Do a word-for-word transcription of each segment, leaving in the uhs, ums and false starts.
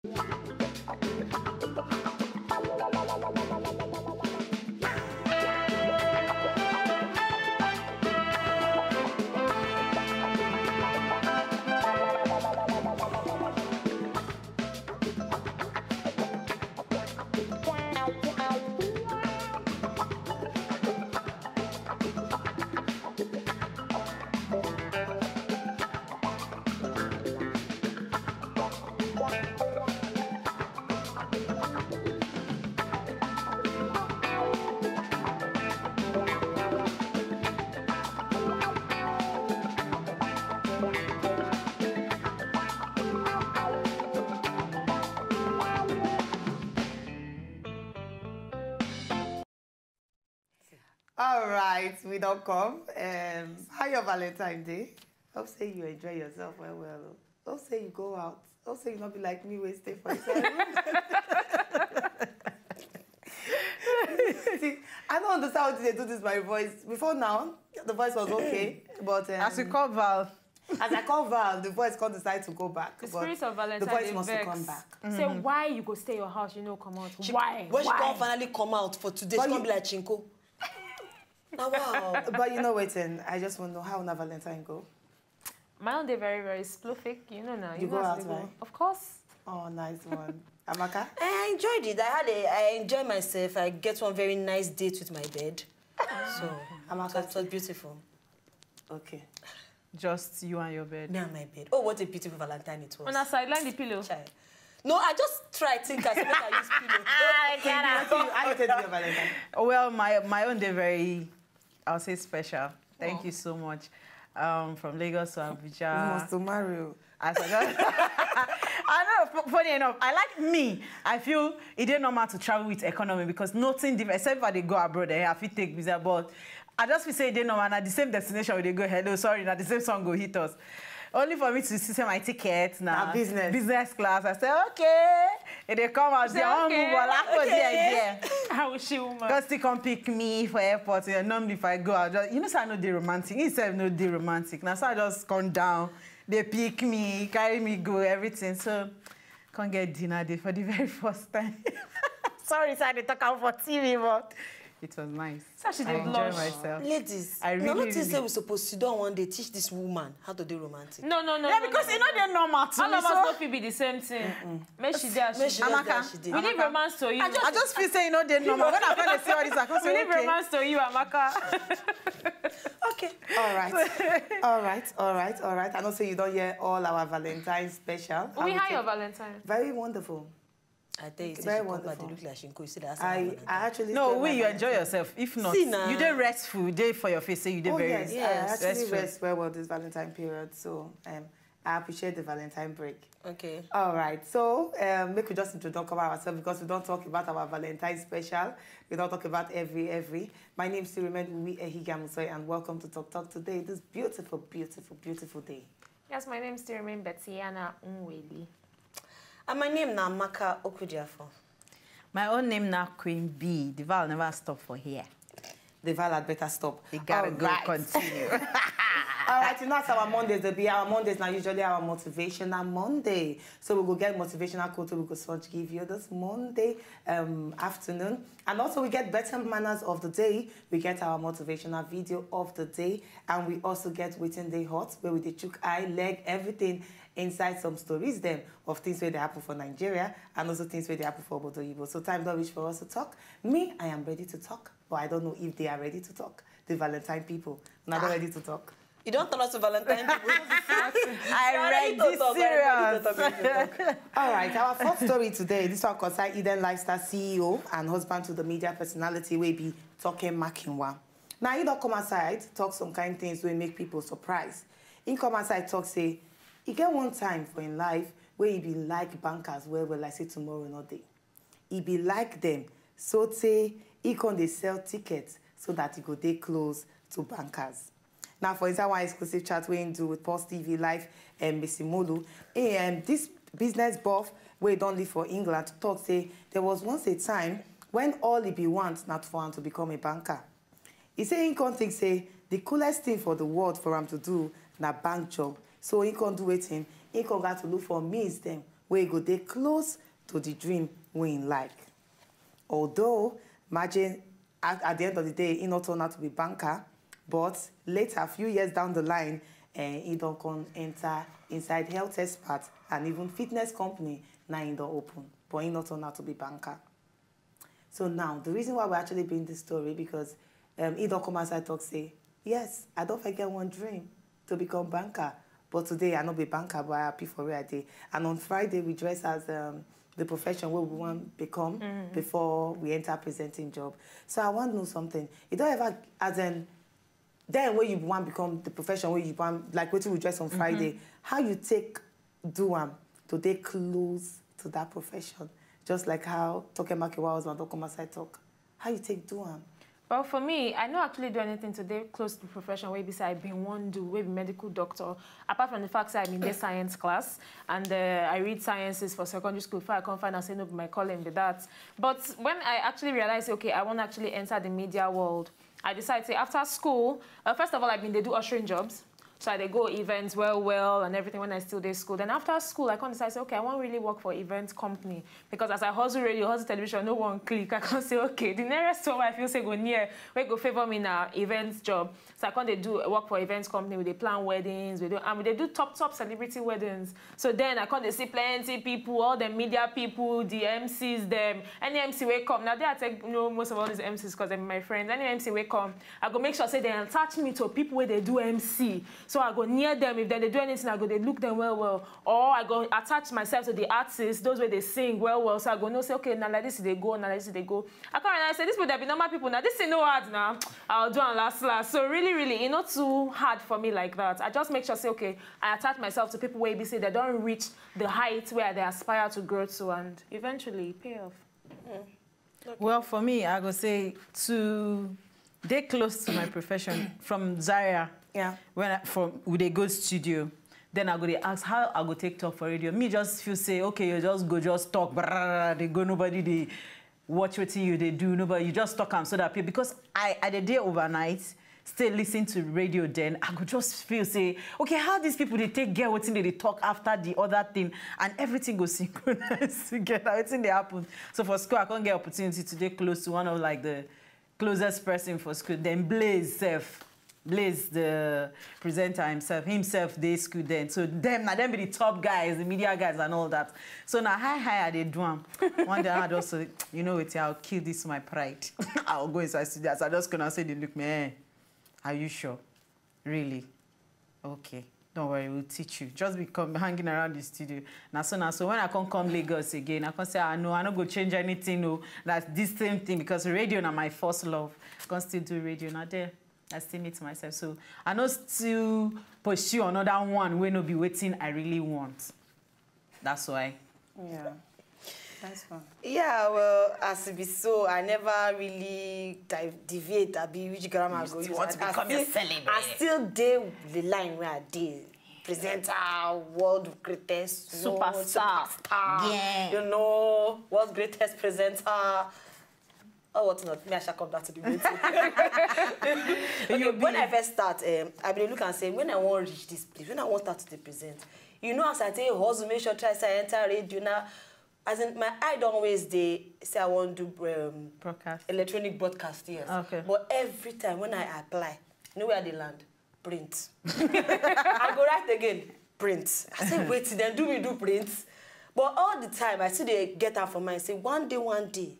All right, we don't come. Um, how your Valentine day? Hope say you enjoy yourself well, well. Oh. Hope say you go out. Hope say you not be like me, wey stay for inside room. See, I don't understand how they do this. My voice before now, the voice was okay, but um, as we call Val, as I call Val, the voice can't decide to go back. The spirit of Valentine, the voice must come back. Say, why you go stay your house, you know, come out. Why? When she can't finally come out for today, she can't be like Chinko. Now, wow. But you know what? I just want to know how una Valentine go. My own day very, very spluffic. You know now. You go out, right? Of course. Oh, nice one. Amaka? I enjoyed it. I had a, I enjoyed myself. I get one very nice date with my bed. So, Amaka, it was beautiful. Okay. Just you and your bed. Me and my bed. Oh, what a beautiful Valentine it was. On a sideline, the pillow. Child. No, I just try think as if I use pillow. Ah, get out. How you take your Valentine? Well, my, my own day very, I'll say special. Thank you so much. Um, from Lagos to Abuja. We must to marry you. As I got, I know, fu-, funny enough, I like me. I feel it dey normal to travel with economy because nothing different, except if I dey go abroad, eh, I fit take visa, but I just feel say e dey normal, na the same destination we dey go. Hello, sorry, na the same song go hit us. Only for me to see say my ticket na business class. I say, okay. E dey come out there, okay. How is she woman? Come still come pick me for airport. You know, normally if I go, I just, you know, say I no dey romantic. He sef no dey romantic. Na so I just come down. They pick me, carry me go, everything. So, come get dinner day for the very first time. Sorry, sir, they talk out for T V, but it was nice. So she did blush. I enjoy myself. Ladies, I really, no, not say we supposed to sit down one day teach this woman how to do romantic. No, no, no. Yeah, no, because no, you know no. They're normal to all me, of us so no fit be the same thing. Mm-mm. Make she dey as she dey. Amaka, we leave romance to you. I just, I just feel say you know they're normal. When I find they see all this, I come say, we leave romance to you, Amaka. Okay. All right. All right. All right. All right. I know say you don't hear all our Valentine special. We had your Valentine. Very wonderful. I tell you, very wonderful. Look like she, you see that. I actually no, we, you enjoy yourself. If not, you dey restful, you dey for your face, say you dey very. Yes, I actually rest well, well this Valentine period. So, um, I appreciate the Valentine break. Okay. All right. So, um, make we just introduce ourselves because we don't talk about our Valentine special. We don't talk about every, every. My name still remains Uwe Ehigamusoy, and welcome to Talk Talk today. This beautiful, beautiful, beautiful day. Yes, my name still remains Bettiana Nweli. And my name na Amaka Okudiafo. My own name na Queen B. The Val never stop for here. The Val had better stop. It gotta go continue. All right, you know, as our Mondays, they be our Mondays now. Usually our motivational Monday. So we go get motivational quote we go search give you this Monday, um, afternoon. And also we get better manners of the day. We get our motivational video of the day. And we also get Wetin Dey Hot, where we dey chook eye, leg, everything inside some stories them of things where they happen for Nigeria and also things where they happen for Obodo Yibo. So time don't reach for us to talk. Me, I am ready to talk, but I don't know if they are ready to talk. The Valentine people, not ready to talk. You don't tell us to Valentine people. I ready to talk, serious. All right, our first story today. This one concern Eden Lifestyle C E O and husband to the media personality will be talking Makinwa. Now he don't come outside talk some kind things will make people surprised. He come outside talk say he get one time for in life where he be like bankers well well like say tomorrow not day. He be like them, so say he can they sell tickets so that he go dey close to bankers. Now, for inside one exclusive chat we do with Pulse T V Live and Missy Mulu, and this business buff we don't live for England talk say there was once a time when all he be want not for him to become a banker. He say he can't think say the coolest thing for the world for him to do na bank job. So he can't do waiting. He can't got to look for means them wey go dey close to the dream wey im like. Although Maje, at, at the end of the day, he not turn out to be banker, but later, a few years down the line, eh, he don come enter inside health expert and even fitness company na he don open, but he not turn out to be banker. So now, the reason why we actually bring this story because um, he don come outside talk say, yes, I don fit get one dream to become banker, but today I no be banker, but I happy for where I dey. And on Friday, we dress as um, the profession wey we wan become before we enter presenting job. So I wan know something. You don ever, as in, then when you wan become the profession wey you wan, like wetin we dress on Friday, how you take do am to dey close to that profession? Just like how Toke Makinwa husband don come outside talk. How you take do am? Well, for me, I no actually do anything to dey close to the profession wey be say I been wan do, wey be medical doctor. Apart from the fact say I been dey science class and uh, I read sciences for secondary school before I come find out say no be my calling be that. But when I actually realize, okay, I wan actually enter the media world, I decide say after school, uh, first of all, I been dey do ushering jobs. So I dey go events well well and everything when I still dey school. Then after school, I come decide say, okay, I wan really work for event company because as I hustle radio, hustle television, no one click. I come say, okay, the nearest one I feel say go near, wey go favour me na event job. So I come dey do work for event company. We dey plan weddings, we do and we dey do top top celebrity weddings. So then I come dey see plenty people, all the media people, the M Cs, them, any M C wey come. Now they I take know most of all these M Cs because they're my friends. Any M C wey come, I go make sure say they attach me to people wey dey do M C. So I go near them. If they dey do anything, I go dey look them well well. Or I go attach myself to the artists, those wey dey sing well well. So I go know say, okay, na like this e dey go, na like this e dey go. I come realize say these people dey be normal people na. This thing no hard na. I'll do am last last. So really, really, e no too hard for me like that. I just make sure say, okay, I attach myself to people wey be say they don reach the height where they aspire to grow to, and eventually e pay off. Well, for me, I go say to dey close to my profession from Zaria. Yeah. When I, from we dey go studio, then I go dey ask how I go take talk for radio. Me just feel say, okay, you just go, just talk, brrr, dey go, nobody dey watch wetin you dey do, nobody, you just talk am so that people, because I, I dey dey overnight, still listen to radio, then I go just feel say, okay, how these people dey take get wetin dey dey talk after the other thing, and everything go synchronize together, wetin dey happen. So for school, I come get opportunity to dey close to one of, like, the closest person for school, then Blaze sef. Blaze, the presenter himself, himself dey school then. So them, na them be the top guys, the media guys and all that. So na high high I dey do am. One day I just say, you know what, I'll kill this my pride. I'll go inside studio. As I just gonna say, they look me, eh, are you sure? Really? Okay. Don't worry, we'll teach you. Just be come hanging around the studio. Na so, na so when I come come Lagos again, I come say, ah, no, I no go change anything, no. That's this same thing because radio na my first love. I come still do radio, na there I still meet myself. So I no still pursue another one wey no be wetin I really want. That's why. Yeah. That's fine. Yeah, well, as e be so, I never really dive, deviate, abi which grammar I go use. Want to I, I become a still, celebrity. I still dey the line where I dey. Presenter, world greatest, known Superstar. superstar, Yeah. you know, world's greatest presenter. Oh, what not? Me, I shall come back to the meeting. Okay, when I first start, um, I been look and say, when I want reach this place, when I want start to dey present, you know, as I take hustle, make sure try say I enter radio now. As in, my eye don't always dey say I want do um, Broadcast. Electronic broadcast, yes. Okay. But every time when I apply, you know where they land? Print. I go write again, print. I say, wait, then do we do print? But all the time, I still dey get am for mind. Say one day, one day,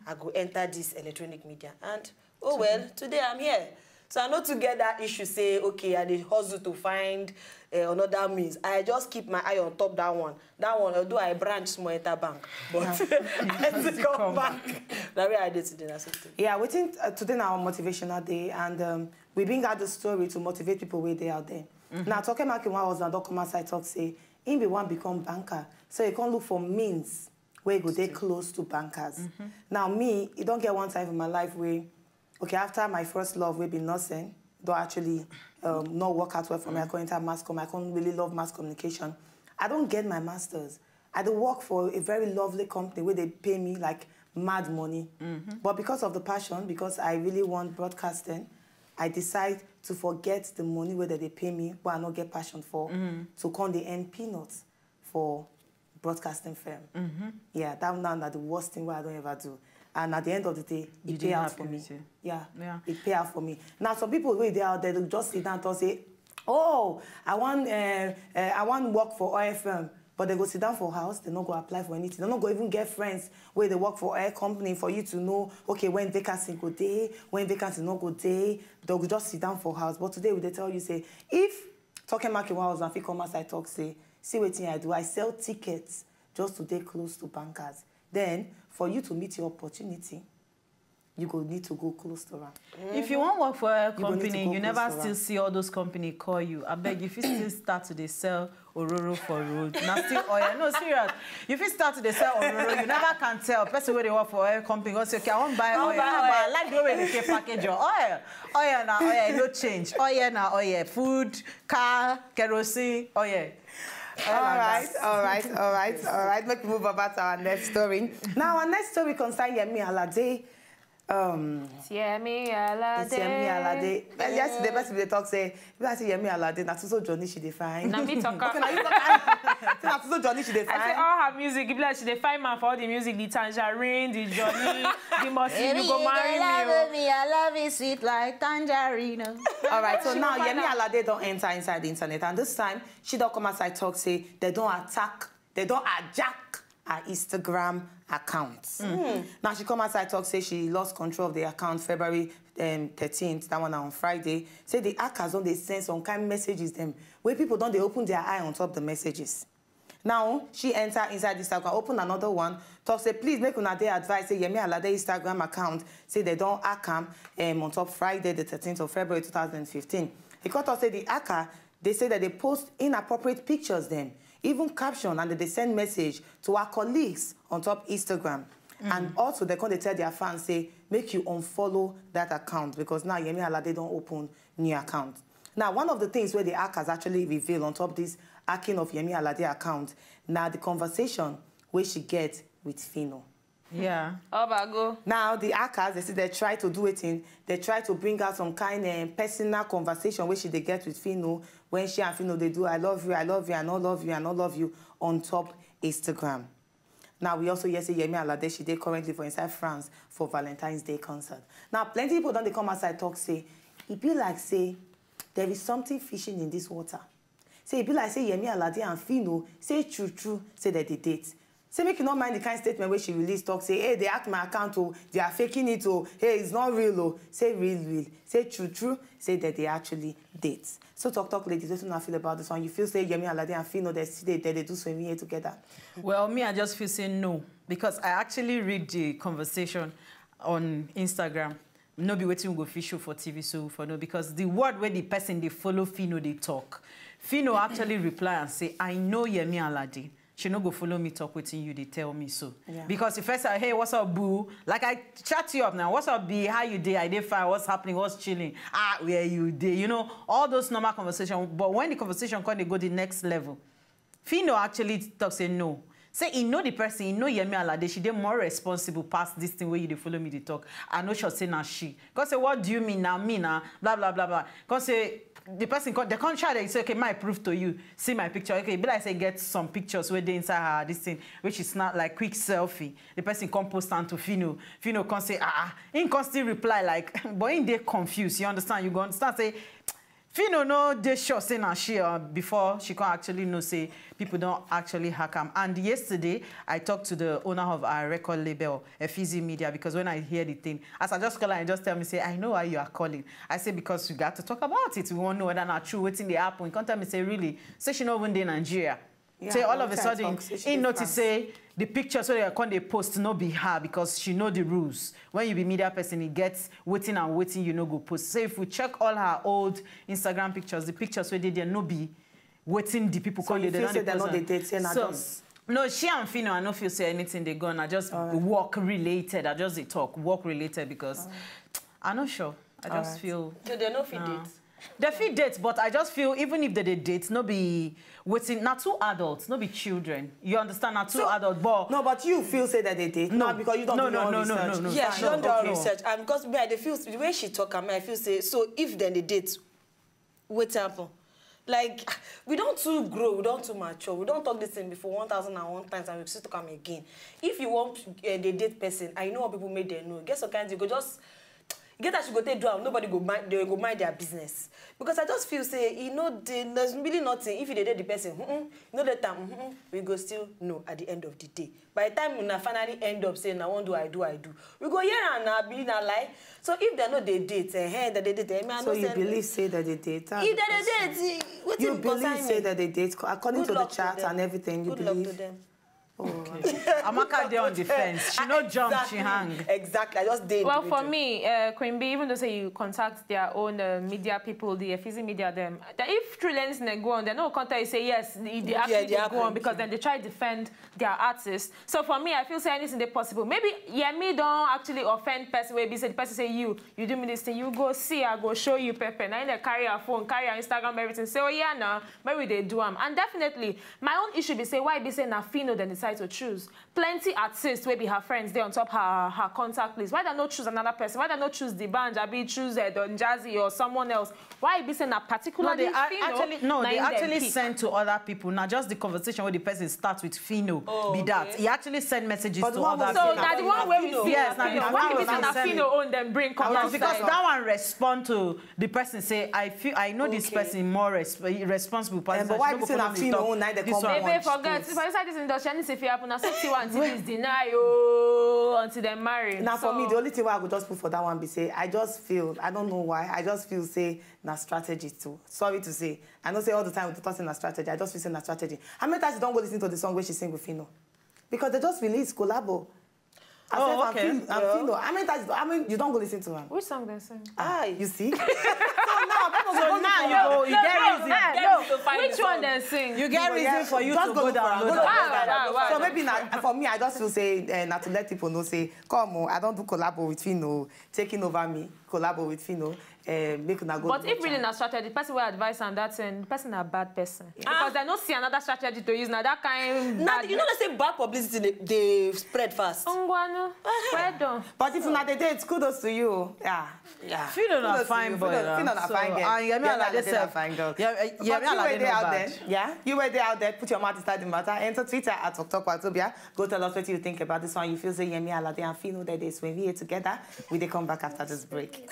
I go enter this electronic media. And oh well, today I'm here. So I no too get that issue. Say okay, I dey hustle to find uh, another means. I just keep my eye on top that one. That one, although I branch small enter bank, but I still come back. That way I dey today. That's it. Yeah, wetin uh, today na our motivational day, and um, we bring out the story to motivate people wey dey out there. Now, Toke Makinwa husband don come outside talk say he be wan become banker, so he come look for means wey go dey close to bankers. Now, me, e don get one time in my life wey, okay, after my first love wey be nursing, don actually um, not work out well for me. I come enter mass com. I come really love mass communication. I don get my masters. I dey work for a very lovely company wey dey pay me like mad money. But because of the passion, because I really want broadcasting, I decide to forget the money wey dem dey pay me, wey I no get passion for, to come dey earn peanuts for broadcasting firm. Yeah, that now na the worst thing wey I don ever do. And at the end of the day, e pay out for me. Yeah, e pay out for me. Now, some people wey dey out there, dem just sit down and say, "Oh, I wan, eh, eh, I wan work for oil firm." But dem go sit down for house, dem no go apply for anything. Dem no go even get friends wey dey work for oil company for you to know, okay, when vacancy go dey, when vacancy no go dey. Dem go just sit down for house. But today, we dey tell you say, if Toke Makinwa husband fit come outside talk say, "See wetin I do, I sell tickets just to dey close to bankers." Then, for you to meet your opportunity, you go need to go close to am. If you wan work for a company, you never still see all those company call you. Abeg, you fit still start to dey sell ororo for road. Na still oil. No, serious. You fit start to dey sell ororo. You never can tell. Person wey dey work for oil company go say, "Okay, I wan buy oil." Ah, but I like the way they take package your oil. Oil na oil, no change. Oil na oil. Food, car, kerosene, oil. All right, all right, all right, all right. Make we move about our next story. Now, our next story concern Yemi Alade. Um, Yemi Alade. Yemi Alade. Yesterday, person dey talk say, if I see Yemi Alade, na so so Johnny she dey find. Na me talk. Okay, na you talk. Say na so so Johnny she dey find. I say all her music, if like she dey find man for all the music, the tangerine, the Johnny, the Mossy, you go marry me. Oh. Me, I love it sweet like tangerine. Oh. All right, so now Yemi Alade don enter inside the internet, and this time she don come outside talk say they don attack, they don hijack her Instagram account. Mm. Now she come outside talk say she lost control of the account February um, thirteenth, that one on Friday. Say the hackers don dey send some kind messages them where people don dey open their eye on top the messages. Now she enter inside Instagram, open another one, talk say please make una dey advise say Yemi Alade Instagram account say they don hack am um, on top Friday the thirteenth of February two thousand fifteen. He come talk say the hacker they say that they post inappropriate pictures them, even caption, and that they send message to our colleagues on top Instagram. Mm. And also they come dey tell their fans say make you unfollow that account because now Yemi Alade don open new account. Now, one of the things where the hackers actually reveal on top this hacking of Yemi Alade account, now the conversation where she get with Fino. Yeah. Obago. Now, the hackers, they say they try to do it in, they try to bring out some kind of personal conversation where she they get with Fino when she and Fino they do, "I love you, I love you, I don't love you, I don't love you" on top Instagram. Now, we also hear say Yemi Alade, she dey currently for inside France for Valentine's Day concert. Now, plenty people don dey come outside talk say, e be like say there is something fishing in this water. Say e be like say Yemi Alade and Fino say true true say that they date. Say make you not mind the kind statement where she release talk say, "Hey, they hack my account, oh, they are faking it, oh, hey, it's not real, oh." Say real, real. Say true, true. Say that they actually date. So talk, talk, ladies, what do you feel about this one? You feel say Yemi Alade and Fino, they see they, they, they do swimming here together? Well, me, I just feel say no, because I actually read the conversation on Instagram. No be wetin we go fit show for T V so for no, because the word where the person they follow Fino they talk. Fino actually reply and say, "I know Yemi Alade. She no go follow me talk wetin you they tell me so." Yeah. Because if I say, "Hey, what's up, boo?" Like I chat you up now. "What's up, B? How you dey? I dey fine. What's happening? What's chilling? Ah, where you dey?" You know, all those normal conversation. But when the conversation come, they go the next level. Fino actually talk say no. Say he know the person, he know Yemi Alade, she dey more responsible past this thing where you dey follow me dey talk. I no sure say na she. Come say, "What do you mean? Na me na blah blah blah blah." Come say the person come, they come try to say, "Okay, my proof to you. See my picture." Okay, be like say get some pictures where they inside her this thing, which is not like quick selfie. The person come post am to Fino. Fino come say, "Ah, ah." He come still reply like, but he dey confused. You understand? You go understand say Fino no dey sure say na she, uh, before she come actually know say people don actually hack am. And yesterday, I talked to the owner of our record label, Efizi Media, because when I hear the thing, as I just call her, I just tell me say, "I know why you are calling." I say, "Because we got to talk about it. We wan know whether na true wetin dey happen." He come tell me say, "Really?" Say she no even dey Nigeria. Yeah, say all of a sudden he notice say the pictures wey they come dey post no be her, because she know the rules. When you be media person, e get wetin and wetin you no go post. So if we check all her old Instagram pictures, the pictures wey dey there no be wetin the people come dey, they don dey post am. So no, she and Fino, I no feel say anything dey go on. I just work related. I just dey talk work related because I no sure. I just feel. So they no fit date? They fit date, but I just feel even if they dey date, no be wetin, na two adults, no be children. You understand? Na two adults, but no, but you feel say that they date now because you don't do your own research. Yeah, she don't do her research, and because me, I dey feel the way she talk, I mean, I feel say, so if then they date, wetin happen? Like, we don too grow, we don too mature, we don talk this thing before one thousand and one times, and we still talk am again. If you want, uh, dey date person and you know what people make them know, get some kind, you go just get as you go take do am, nobody go mind, they go mind their business. Because I just feel say e no dey, there's really nothing. If you dey date the person, mm-mm, you no let am, mm-mm, we go still know at the end of the day. By the time una finally end up say na wan do I do I do, we go hear am na, abi na lie. So if dem no dey date, eh, eh, dem dey date, eh, me I So no you send. Believe say that they date? Ah, If dem dey date, wetin You concern believe say me? that they date according Good to the luck to chart them. and everything. You Good luck to believe? Them. Oh. Amaka dey on the fence. She no jump, she hang. Exactly. I just dey. Well, for me, uh, Queen B, even though say you contact their own uh, media people, the Efizi media, them, that if true lens na go on, they no come tell you say yes, they, they actually Yeah, they dey go on happen. Because then they try defend their artists. So for me, I feel say anything dey possible. Maybe Yemi don actually offend person. Wey be say the person say you, you do me this thing. You go see, I go show you, Pepe. Now they carry her phone, carry her Instagram, everything. Say, oh yeah, now maybe they do am. And definitely, my own issue be say why be say na Phyno dem decide to choose. Plenty artists wey be her friends dey on top her her contact list. Why they no choose another person? Why they no choose the band? Abi choose uh, Don Jazzy or someone else? Why e be say na No, particularly they a- Phyno? actually no, Na they im dem actually pick? Send to other people. Now just the conversation with the person start with Phyno. Be that he actually send messages But to the one other was people. So na the one wey we see. Yes, Na na the Phyno. one Why e wey be say we na send. Phyno own dem bring come Yes, because outside? That one respond to the person say I feel I know this Okay. Person more resp- responsible person. Eh, but why be say na Phyno own na dey come Baby, out? Forget. For inside this industry, anything fit happen. Na so Tiwa and T Vs deny oh until dem marry. Now for So- me, the only thing I go just put for that one be say I just feel, I don't know why, I just feel say na strategy too. Sorry to say, I know say all the time we talk say na strategy. I just feel say na strategy. How many times you don go listen to the song where she sing with Phyno? Because they just release collabo. I Oh, said, okay. I'm Phyno. I'm Phyno. How many times? I mean, you don't go listen to him. Which song dem sing? Ah, you see. So now, so now you go, you get reason. No, which one dem sing? You get reason for you Just to go go look for her. Go download look am. for her. Wow, wow, So wow. Maybe na, for me, I just feel say uh, na to let people know say, come on, I don't do collabo with Phyno, taking over me, collabo with Phyno, uh, make una go. But look if for really her. Na strategy, the person wey advise am that thing, the person na bad person. Because I no see another strategy to use. Na that kind. Now Bad you know they say bad publicity they, they spread fast. Ngwanu, well done. But if una dey date, kudos to you. Yeah, yeah. Phyno na Kudos to fine you. boy. Phyno, Phyno na fine girl. And Yemi Yemi Alade Alade na sef. fine girl. Yeah, eh, But Yemi you were Alade there no out bad. there. Yeah, you were there out there. Put your mouth inside the matter. Enter Twitter at October Tobia. Go tell us what you think about this one. You feel say Yemi Alade and Phyno that they swim here together. We dey come back after this break.